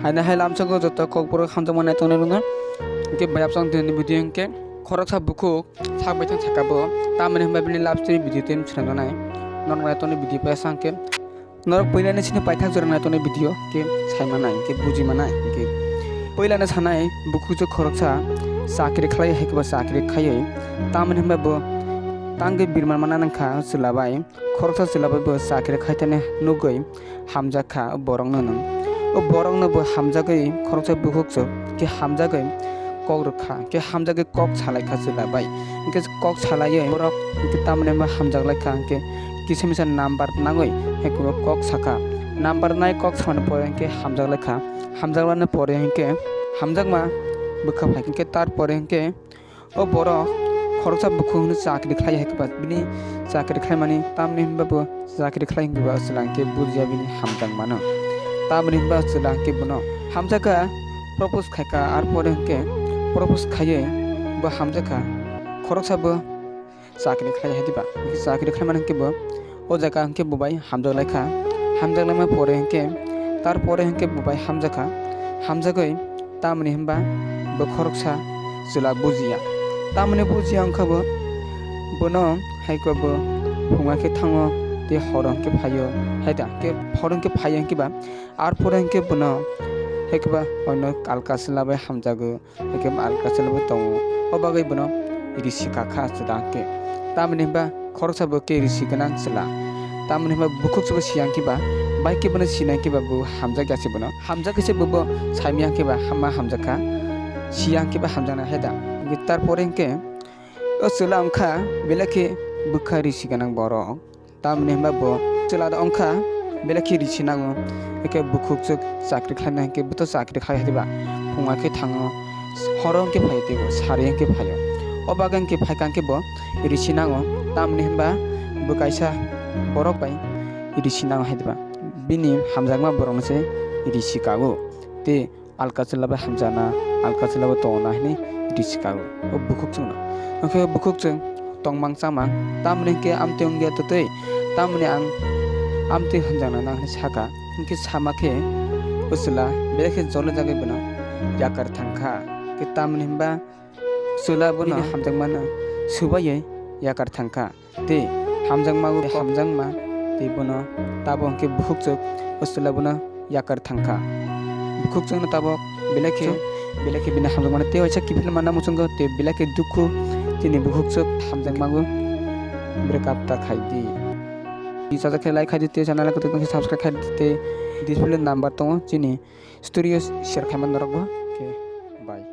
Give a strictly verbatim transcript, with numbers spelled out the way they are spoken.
Haino hai lamsogo joto kokborok hamjakma naitongnai rwno. Hwnkhe bayapsong dinini video hwnkhe khoroksa bukhuk sak baithang sakabo, tamoni hwnba bini love story video tei swnamjaknai. Norok naitongnai video paisa hwnkhe norok puilani sini paithak jora naitongnai video hwnkhe saimanai, hwnkhe bujimanai, hwnkhe puilano sanai bukhuk je khoroksa chakri khlai hai khe ba chakri khaiwi, tamoni hwnba bo tangwi birman mana nangkha chwla bai. Khoroksa chwla bai bo chakri khaithani nugwi hamjak kha o borokno nung. O borokno bo hamjagwi khoroksa bukhuk chwk khe hamjagwi kok rwkha, khe hamjagwi kok salai kha chwla bai. Hwnkhe kok salaiwi borok hwnkhe tamoni ma hamjak lai kha, hwnkhe kisa misa number nangwi hai kok sakha. Number nai kok samani pore hwnkhe hamjak lai kha. Hamjak lani pore hwnkhe hamjakma bwkha phai kha, hwnkhe tar pore hwnkhe o borok khoroksa bukhuk hwnwi chakri khlai hai khe ba bini chakri khlaimani tamni hwnba bo chakri khlai hwnba chwla hwnkhe bujiya bini hamjakmano. Tamni hwnba chwla hwnkhe bono hamjakha, propose khaikha, ar pore hwnkhe propose khaiwi bo hamjakha. Khoroksa bo chakri khlai hai diba, chakri khlaimani hwnkhe bo o jaga hwnkhe bo bai hamjak lai kha. Hamjak laima pore hwnkhe, tar pore hwnkhe bo bai hamjak kha. Hamjagwi tamoni hwnba bo khoroksa chwla bujiya. Tamoni bujiya wngkha bo, bono hai khe bo phunga khe thango tei horo hwnkhe phaio. Hai da, hwnkhe horo hwnkhe phaio hwnkhe ba, ar pore hwnkhe bono hai khe ba oino alka chwla bai hamjago. Hwnkhe alka chwla bo tongo. O bagwi bono risi kakha chwla hwnkhe. Tamoni hwnba khoroksa bo khe risi gwnang chwla. Tamoni hwnba bukhuk chwla siya hwnkhe ba, bai khe bono sinai hwnkhe ba bo hamjak ya se bono. Hamjak khe se bo, bo saimya hwnkhe ba hamma hamjak kha. Siya hwnkhe ba hamjaknai hai da. Hwnkhe tar pore hwnkhe o chwla wngkha belai khe bwkha risi gwnang borok. Tamoni hwnba bo chwla da wngkha, belai khe risi nango. Hwnkhe bukhuk chwk chakri khlaina hwnkhe bo to chakri khlai hai diba. Phunga khe thango, horo hwnkhe phaio teibo, sari hwnkhe phaio. O bagwi hwnkhe phaikha hwnkhe bo risi nango. Tamoni hwnba bo kaisa borok bai risi nango hai diba. Bini hamjakma borokno se risi kago. Tei alka chwla bai hamjakna, alka chwla bai tongna hwnwi risi kago o bukhuk chwngno. Hwnkhe bukhuk chwng tongmang chamang, tamoni hwnkhe amtwi wngya twtwi, tamoni ang amtwi hamjakna nang hwnwi saka. Hwnkhe sama khe o chwla belai khe jolojagwi bono yakar thangkha. Hwnkhe tamoni hwnba chwla bono bini hamjakmano swbaiwi yakar thangkha. Tei hamjakma o hamjakma tei bono tabok hwnkhe bukhuk chwk o chwla bono yakar thangkha. Bukhuk chwkno tabok belai khe, belai khe bini hamjakmano tei waisa kiphilma nangma chwngkha tei belai khe dukhu chini bukhuk chwk hamjakma o break up ta khai di. Ni sajak khe like khai di tei channel khe subscribe khai di tei display number tongo chini story o share khai man norok bo. Khe bye.